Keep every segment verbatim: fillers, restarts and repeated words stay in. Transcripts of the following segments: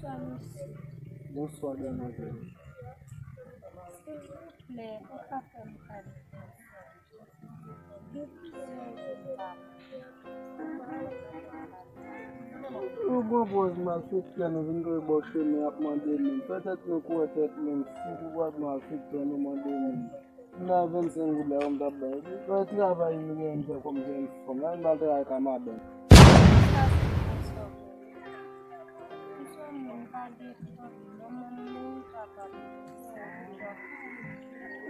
Bonswa, mesye. Bonswa, demwazèl. Silvouplè, ou ka fè m pale? Gen plizyè jou m pa manje. Nou pran pòz malfektè, nou vin kanpe bò chemen ap mande moun. Fè tèt nou kouwè tèt moun, si pouvwa nou malfektè, nou mande moun. M nan vennsenk goud la, m t ap bay. Fè travay nou gen m fè kòm jèn fanm la, m al travay ka madanm. Sa se yon sòt. M se yon moun pa gen fanmi, manman m mouri, papa m mouri.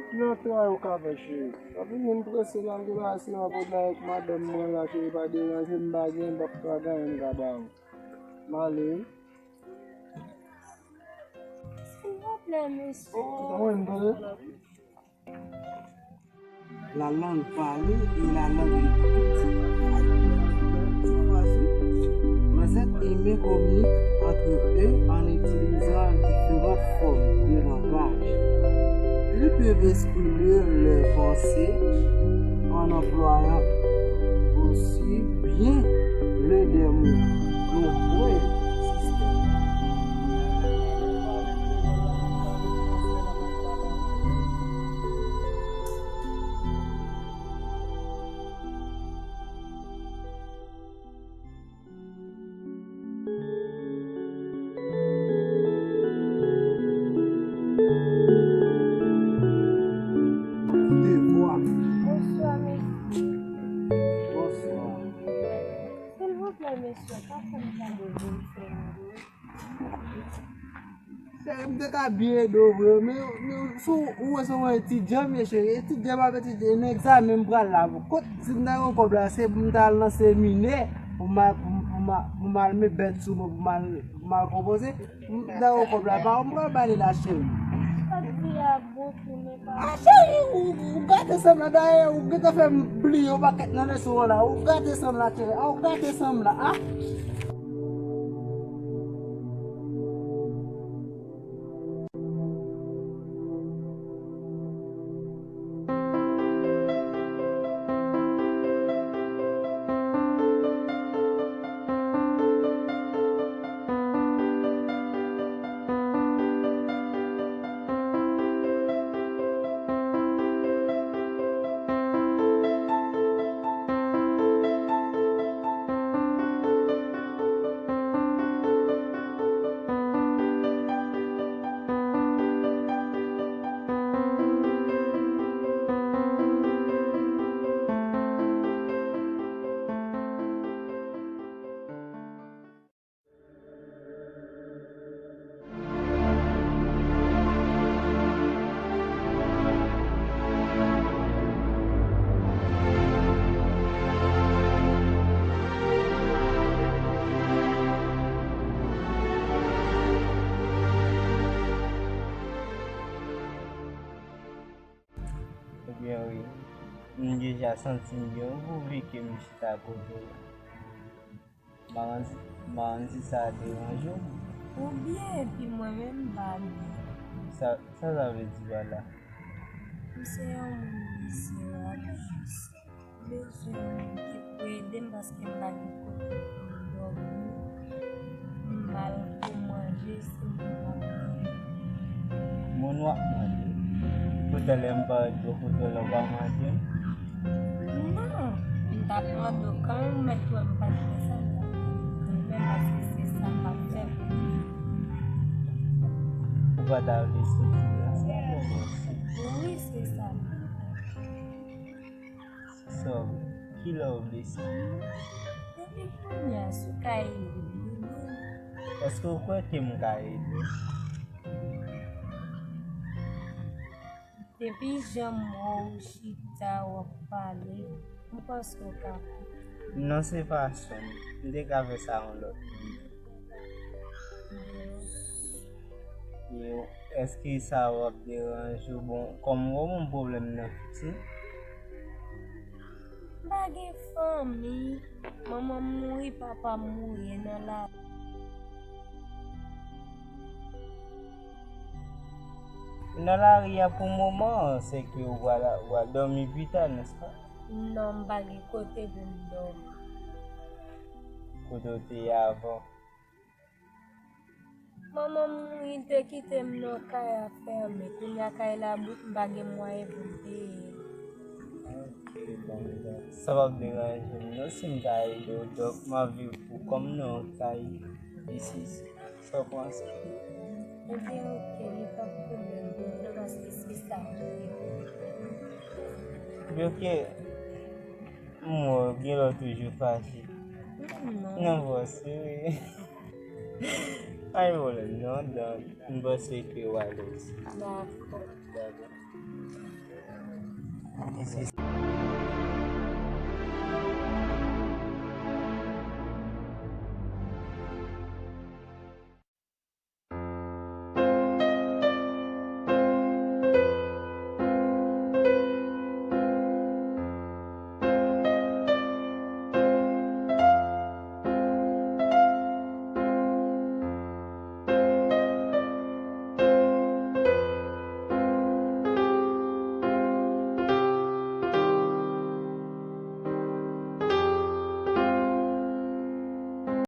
Ki lòt travay ou ka fè, cheri? Papi, m prese la, m te bay siman pou travay ak madanm mwen la, cheri, pa deranje m, m pa gen, m p ap ka gen anyen m ka ba ou. M ale wi. Silvouplè, mesye. Oh, mwen, m tande. La langue parlée et la langue écrite. Ces phrases, les êtres humains communiquent entre eux en utilisant différentes formes de langage. Ils peuvent exprimer leurs pensées en employant aussi bien l'un des mots. Nombreux systèmes. Devwa. Bonswa, mesye. Bonswa. Silvouplè, mesye, pa fè m pale vin fè m. Cheri, m te ka byen ede w vre, men, men si w wè se yon etidyan, men cheri, etidyan m ap etidye, nan egzamen m pral la. Kot si m ta gen kòb la, se pou m ta al nan seminè, pou m al, pou m, pou m al, pou m al met bèt sou mwen, pou m al, pou m al konpoze. M ta gen kòb la, pa ou m pral ba li la, cheri. Sa di a bon tou, men pa. Ah, cheri, ou, ou gate sa m la, dayè, ou gentan fè m bliye yon pakèt nan leson an la, ou gate sa m la, cheri, ah, ou gate sa m la, ah. Ebyen wi, m deja santi m byen wi pou vi ke m chita kote w. Maranti, Maranti, sa deranje w? Ou byen, epi mwen menm m pa byen. Sa, sa sa vle di pa la? M se yon moun mizerab, jis bezwen yon moun ki pou ede m paske m pa gen kote pou m dòmi. M mal pou manje, si m pa manje. Moun w ap mande. Poutèlè m parèt bò kote w la, w pa mande m? Non, m t ap mande w kanmenm, ou mèt wè m pa t fè sa, m t ap mande w kanmenm, paske se sa m ap fè pou ou. Ou pa ta vle soti la, se pa pwoblèm. Wi, se sa m ap fè. Sòm, kilè w vle soti? Depi kounye a, si w ka ede m, ede m. Èske w kwè ke m ka ede w? Depi jan m wè w chita, w ap pale, m panse w ka. Non, se fason m. M te ka fè sa yon lòt jan. Yo, èske sa w ap deranje w? Bon, kòm w wè yon pwoblèm nan piti. M pa gen fanmi. Manman m mouri, papa m mouri, e nan la. Nan lari a pou moman an, se ke ou pral, ou pral dòmi pita, nèspa? Non, m pa gen kote pou m dòmi. Kote w te ye avan? Manman m mouri, li te kite m nan yon kay a fèmen. Kounye a kay la bout, m pa gen mwayen pou m peye. Ok, bon, bon. Sa p ap deranje m non si m ta ede w. Donk, m ap viv pou kò m nan yon kay isi. Sa w panse? Ebyen, ok, li pa pwoblèm pou mwen, paske se sa m vle. Ebyen, ok, m wè w gen lè w toujou fache. Non. Nan vwa, se vre. Pa gen pwoblèm, non, donk, m panse ke w alèz. Dakò. Dakò. Isi.